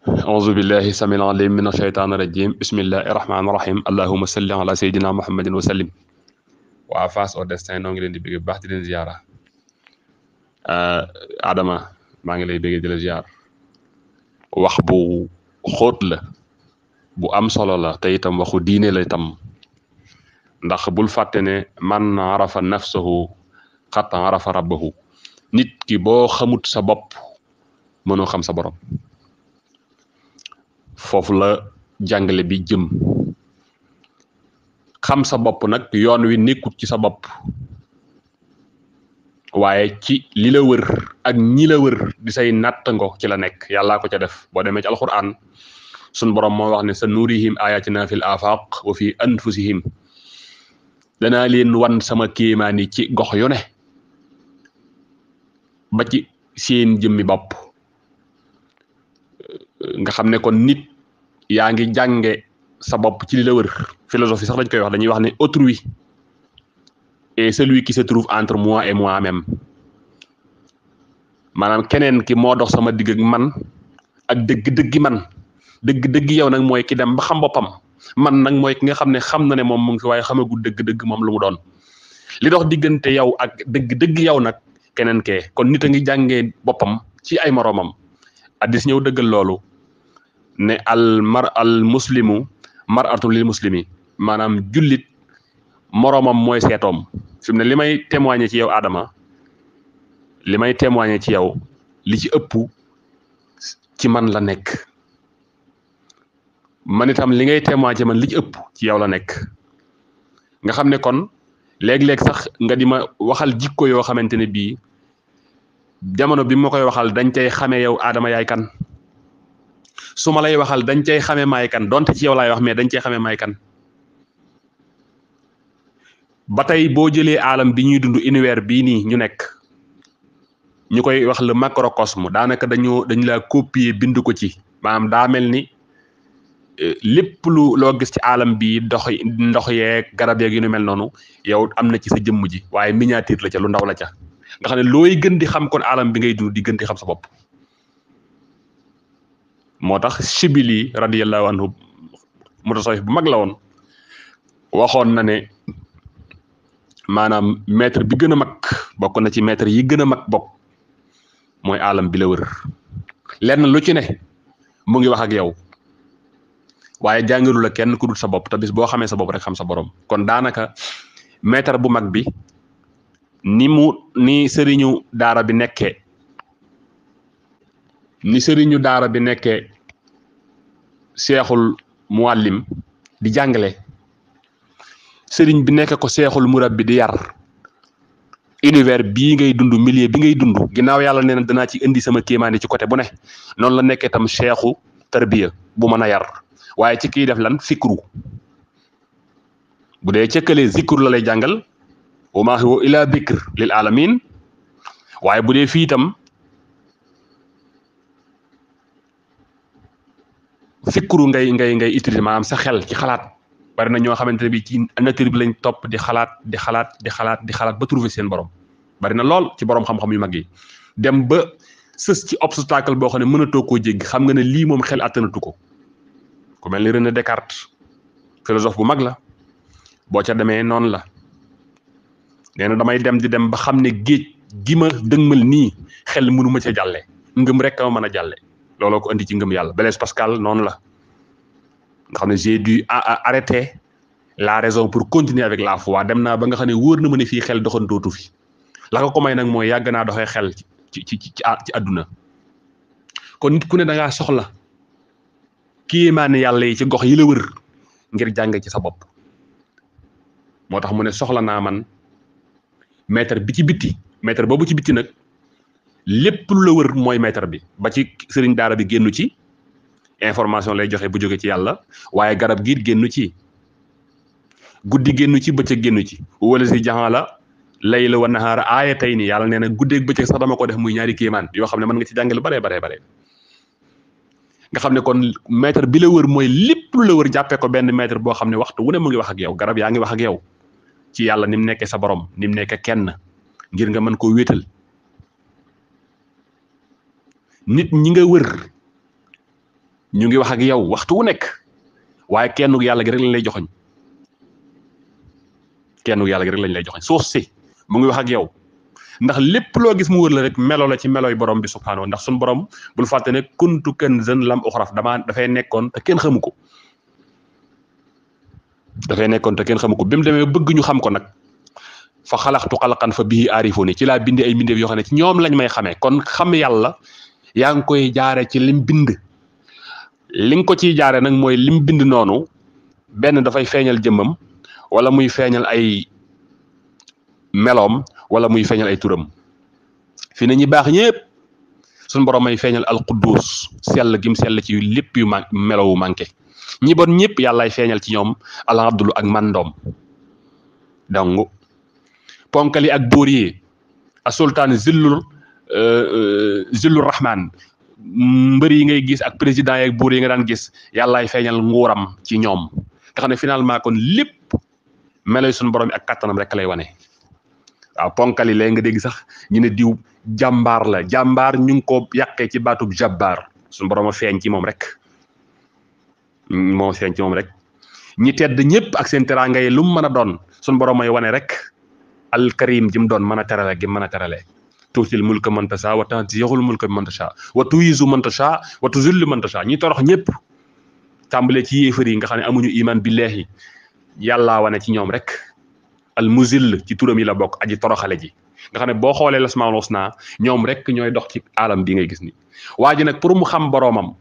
أعوذ بالله السميع العليم من الشيطان الرجيم بسم الله الرحمن الرحيم اللهم صل على سيدنا محمد وسلم waa Face au Destin noo ngi leen di bëgg bu baax di leen ziyaara Adama maa ngi lay bëgg di la ziyaar wax bu xóot la bu am solo la te itam waxu diine la itam ndax bul fàtte ne man arafa nafsahu xat arafa rabbahu nit ki boo xamut sa bopp mënoo xam sa borom foofu la jàngale bi jëm xam sa bopp nag yoon wi nekkut ci sa bopp waaye ci li la wër ak ñi la wër di say nattango ci la nekk yàllaa ko ca def boo demee ci alquran sun borom moo wax ne sa nurihim ayatina fil afaq wa fi anfusihim danaa leen wan sama kéemaani ci gox yu ne ba ci seen jëmmi bopp nga xam ne kon nit yaa ngi jànge sa bopp ci li la wër philosophie sax dañ koy wax dañuy wax ne autrui et celui qui se trouve entre moi et moi-même maanaam keneen ki moo dox sama digg ak man ak dëgg-dëggi man dëgg-dëgg yow nag mooy ki dem ba xam boppam man nag mooy ki nga xam ne xam na ne moom mu ngi fi waaye xamagul dëgg-dëgg moom lu mu doon li dox diggante yow ak dëgg-dëgg yow nag keneen kee kon nit a ngi jàngee boppam ci ay moroomam addis ñëw dëggal loolu ne al muslimu mar'atun lil muslimi maanaam jullit moroomam mooy seetoom fi mu ne li may témoigner ci yow Adama li may témoigner ci yow li ci ëpp ci man la nekk man itam li ngay témoigner ci man li ci ëpp ci yow la nekk nga xam ne kon léeg-léeg sax nga di ma waxal jikko yoo xamante ne bii jamono bi ma koy waxal dañ cay xamee yow Adama yaay kan su ma lay waxal dañ cay xamee maay kan donte ci yow laay wax mais dañ cay xamee maay kan ba tey boo jëlee alam bi ñuy dund univers bii nii ñu nekk ñu koy wax le macrocosme daanaka dañu la copier bind ko ci maanaam daa mel ni lépp loo gis ci alam bi ndox yeeg garab yeeg yu nu mel noonu yow am na ci sa jëmm ji waaye miniature la ca lu ndaw la ca nga xam ne looy gën di xam kon alam bi ngay dund di gën di xam sa bopp moo tax Shibili radiyallahu anhu mutasawwif bu mag la woon waxoon na ne maanaam maître bi gën a mag bokk na ci maître yi gën a mag bokk mooy alam bi la wër lenn lu ci ne mu ngi wax ak yow waaye jàngalu la kenn ku dul sa bopp te bis boo xamee sa bopp rek xam sa borom kon daanaka maître bu mag bi ni sëriñu daara bi nekkee seexul muallim di jàngale sëriñ bi nekk ko seexul murabbi di yar univers bii ngay dund milieu bi ngay dund ginnaaw yàlla nee na danaa ci indi sama kéemaani ci côté bu ne noonu la nekkee tam seexu tarbiya bu mën a yar waaye ci kiy def lan fikru bu dee cëkkalee zikru la lay jàngal wa maa huwa illa dhikr lil alamin waaye bu dee fii itam fikru ngay utiliser maanaam sa xel ci xalaat bari na ñoo xamante ne bi ci nature bi lañ topp di xalaat ba trouver seen borom bari na lool ci borom xam-xam yu mag yi dem ba sës ci obstacle boo xam ne mënatoo koo jéggi xam nga ne lii moom xel attanatu ko ku mel ni René Descartes philosophe bu mag la boo ca demee noonu la nee na damay dem di dem ba xam ne géej gi ma dëgmal nii xel mënu ma ca jàlle ngëm rek ma mën a jàlle looloo ko indi ci ngëm yàlla Blaise Pascal noonu la nga xam ne j'ai dû arrêter la raison pour continuer avec la foi dem naa ba nga xam ne wóor na ma ne fii xel doxantootu fi la ko may nag mooy yàgg naa doxee xel ci àdduna kon nit ku ne da ngaa soxla kéemaane yàlla yi ci gox yi la wër ngir jàng ci sa bopp moo tax mu ne soxla naa man maître bi ci bitti maître boobu ci bitti nag lépp lu la wër mooy maître bi ba ci sëriñ daara bi génnu ci information lay joxe bu jóge ci yàlla waaye garab gi génnu ci guddi génnu ci bëccëg génnu ci wala si jaxala layla wa nahaara aayatayni yàlla nee na guddeeg bëccëg sax dama ko def muy ñaari kéemaan yoo xam ne mën nga ci jànge lu bare nga xam ne kon maître bi la wër mooy lépp lu la wër jàppee ko benn maître boo xam ne waxtu wu ne mu ngi wax ak yow garab yaa ngi wax ak yow ci yàlla ni mu nekkee sa borom ni mu nekkee kenn ngir nga mën koo wéetal nit ñi nga wër ñu ngi wax ak yow waxtu wu nekk waaye kenn yàlla gi rek lañ lay joxoñ kenn yàlla gi rek lañ lay joxoñ suuf si mu ngi wax ak yow ndax lépp loo gis mu wër la rek melo la ci melooy borom bi subhaanahu ndax suñu borom bul fàtte ne kuntu kanzan lam uxraf dafay nekkoon te kenn xamu ko bi mu demee bëgg ñu xam ko nag fa xalaxtu xalqan fa bii aarifuni ci laa bindi ay mbindeef yoo xam ne ci ñoom lañ may xamee kon xam yàlla yaa ngi koy jaare ci lim bind li nga ko ciy jaare nag mooy lim bind noonu benn dafay feeñal jëmmam wala muy feeñal ay meloom wala muy feeñal ay turam fi ne ñi baax ñëpp suñu borom may feeñal alquddus sell gim sell ci lépp yu melowu manqué ñi bon ñëpp yàllaay feeñal ci ñoom alabdulu ak mandoom donc ponkali ak buur yi a sultaan zillul rahman mbër yi ngay gis ak président yi ak buur yi nga daan gis yàllaay feeñal nguuram ci ñoom nga xam ne finalement kon lépp meloy suñu borom ak kattanam rek lay wane waaw ponkali léegi nga dégg sax ñu ne diw jàmbaar la jàmbaar ñu ngi ko yàqee ci baatub jabbaar suñu borom a feeñ ci moom rek moo feeñ ci moom rek ñi tedd ñëpp ak seen teraanga yi lu mu mën a doon suñu borom ay wane rek alkarim ji mu doon mën a terale gi mën a terale tuutil mulka man tasha wa tanzihul mulka man tasha wa tuyizu man tasha wa tuzillu man tasha ñi torox ñëpp tàmbale ci yéefar yi nga xam ne amuñu iman billahi yàllaa wane ci ñoom rek al muzil ci turam yi la bokk aji toroxale ji nga xam ne boo xoolee lasmaul husna ñoom rek ñooy dox ci alam bi ngay gis ni waa ji nag pour mu xam boroomam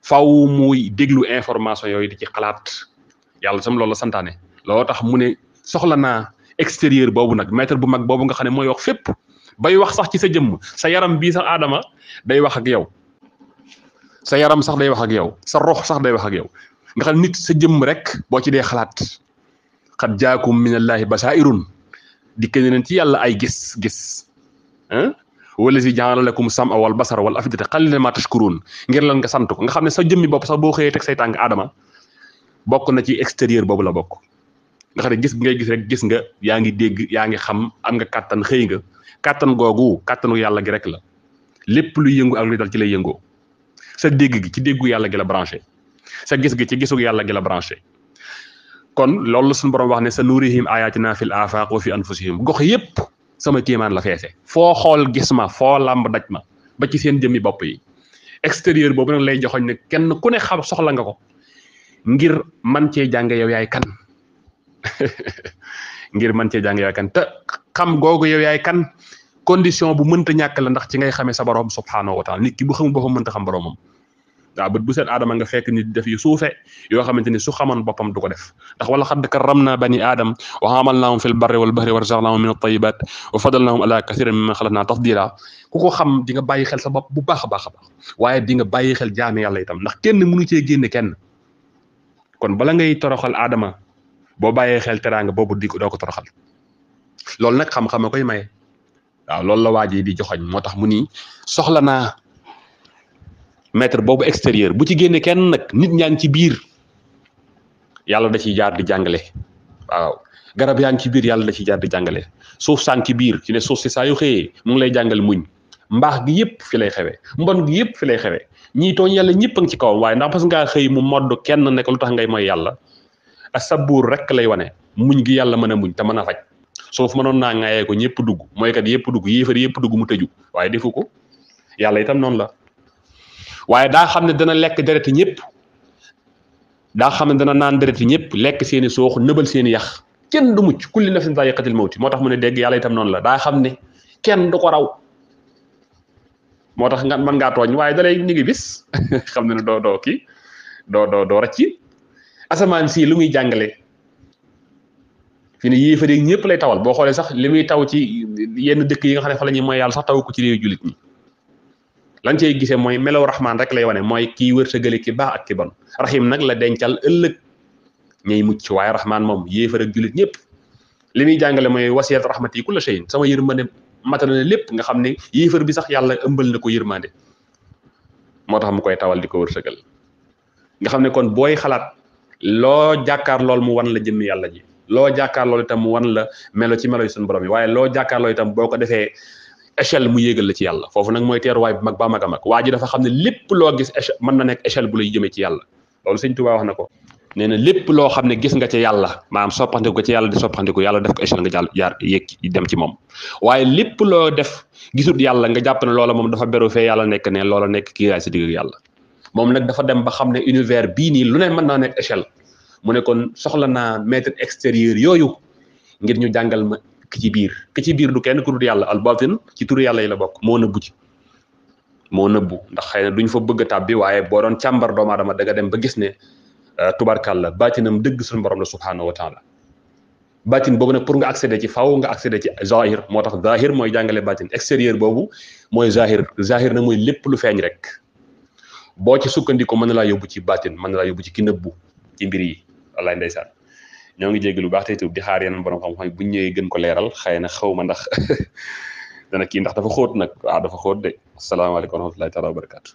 faw muy déglu information yooyu di ci xalaat yàlla sam loolu la santaane loo tax mu ne soxla naa extérieur boobu nag maître bu mag boobu nga xam ne mooy wax fépp bay wax sax ci sa jëmm sa yaram bii sax aadama day wax ak yow sa yaram sax day wax ak yow sa rox sax day wax ak yow nga xam nit sa jëmm rek boo ci dee xalaat xat jaakum minallahi basairun dikk ne leen ci yàlla ay gis wala si jaala lakum sam'a wal basara wal afidata qalilan ma tashkurun ngir lan nga sant ko nga xam ne sa jëmmi bopp sax boo xëyee teg say tànk aadama bokk na ci extérieur boobu la bokk nga xam ne gis ngay gis rek gis nga yaa ngi dégg yaa ngi xam am nga kàttan xëy nga kàttan googu kàttanu yàlla gi rek la lépp luy yëngu ak luy dal ci lay yëngoo sa dégg gi ci déggu yàlla gi la branché sa gis gi ci gisu yàlla gi la branché kon loolu suñu borom wax ne sa nurihim ayatina fil afaq wa fi anfusihim gox yépp sama kéemaan la feese foo xool gis ma foo làmb daj ma ba ci seen jëmmi bopp yi extérieur boobu nag lay joxoñ ne kenn ku ne xam soxla nga ko ngir man cee jàng yow yaay kan ngir man cee jàng yow yaay kan te xam googu yow yaay kan condition bu mënta ñàkk la ndax ci ngay xamee sa borom subhaanahu wa taala nit ki bu xamul boppam mënta xam boromam waaw bët bu seet aadama nga fekk nit def yu suufe yoo xamante ni su xamoon boppam du ko def ndax wala xadd karramna bani aadam wa hamalnaahum fil barri wal bahri wa razaqnaahum min at-tayyibat wa fadalnaahum ala kathirin mimman xalaqna tafdila ku ko xam di nga bàyyi xel sa bopp bu baax a baax a baax waaye di nga bàyyi xel jaami yàlla itam ndax kenn mënu cee génne kenn kon bala ngay toroxal aadama boo bàyyee xel teraanga boobu di ko doo ko toroxal loolu nag xam-xam a koy maye waaw loolu la waa ji di joxoñ moo tax mu ni soxla naa maître boobu extérieur bu ci génne kenn nag nit ñaa ngi ci biir yàlla da ciy jaar di jàngale waaw garab yaa ngi ci biir yàlla da ciy jaar di jàngale suuf saa ngi ci biir ci ne suuf si saa yu xëyee mu ngi lay jàngal muñ mbaax gi yëpp fi lay xewee mbon gi yëpp fi lay xewee ñii tooñ yàlla ñëpp a ngi ci kawam waaye ndax parce que ngaa xëy mu modd kenn ne ko lu tax ngay mooy yàlla ak sa buur rek lay wane muñ gi yàlla mën a muñ te mën a faj suuf mënoon naa ŋaayee ko ñëpp dugg mooy kat yëpp dugg yéefar yëpp dugg mu tëju waaye defu ko yàlla itam noonu la waaye daa xam ne dana lekk dereti ñëpp daa xam ne dana naan dereti ñëpp lekk seeni soox nëbal seeni yax kenn du mucc kulli nafsin zaa'iqatul mawti moo tax mu ne dégg yàlla itam noonu la daa xam ne kenn du ko raw moo tax nga mën ngaa tooñ waaye dalay ñu ngi bis xam ne ne doo kii doo racci asamaan si lu muy jàngale fi ne yéefar yi ñëpp lay tawal boo xoolee sax li muy taw ci yenn dëkk yi nga xam ne fa la ñuy mooy yàlla sax taw ko ci réew jullit ñi lan cey gisee mooy melaw rahmaan rek lay wane mooy kii wërsëgale ki baax ak ki bon rahim nag la dencal ëllëg ñay mucc waaye rahmaan moom yéefar ak jullit ñëpp li muy jàngale mooy wasiyat rahmati kulla shay'in sama yërmande matal na lépp nga xam ne yéefar bi sax yàlla ëmbal na ko yërmande moo tax mu koy tawal di ko wërsëgal nga xam ne kon booy xalaat loo jàkkaar lool mu wan la jëmmi yàlla ji loo jàkkaar lool itam mu wan la melo ci melo yi suñu borom yi waaye loo jàkkaar lool itam boo ko defee échelle mu yéegal la ci yàlla foofu nag mooy teeruwaay bu mag ba mag a mag waa ji dafa xam ne lépp loo gis échelle mën na nekk échelle bu lay jëmee ci yàlla loolu sëñ Tuubaa wax na ko nee na lépp loo xam ne gis nga ci yàlla maanaam soppandiku ko ci yàlla di soppandiku yàlla def ko échelle nga jàll jaar yéeg dem ci moom waaye lépp loo def gisut yàlla nga jàpp ne loola moom dafa beru fee yàlla nekk ne loola nekk kii yaay si digg yàlla moom nag dafa dem ba xam ne univers bii nii lu ne mën naa nekk échelle mu ne kon soxla naa maître extérieur yooyu ngir ñu jàngal ma ki ci biir du kenn ku dul yàlla al batin ci turu yàlla yi la bokk moo nëbbu ndax xëy na duñ fa bëgg a tàbbi waaye boo doon càmbar doomu aadama da nga dem ba gis ne tubarkàlla baatinam dëgg suñu borom la subhanahu wa taala baatin boobu nag pour nga accéder ci faaw nga accéder ci zahir moo tax zahir mooy jàngale baatin extérieur boobu mooy zahir na mooy lépp lu feeñ rek boo ci sukkandiku mën na laa yóbbu ci baatin mën na laa yóbbu ci ki nëbbu ci mbir yi wallaay ndeysaan ñoo ngi jéggi lu baax tey tuub di xaar yeneen borom xam-xam bu ñëwee gën ko leeral xëy na xaw ma ndax dana kii ndax dafa xóot nag waaw dafa xóot de asalaamaaleykum wa rahmatullahi taala wa barakaatu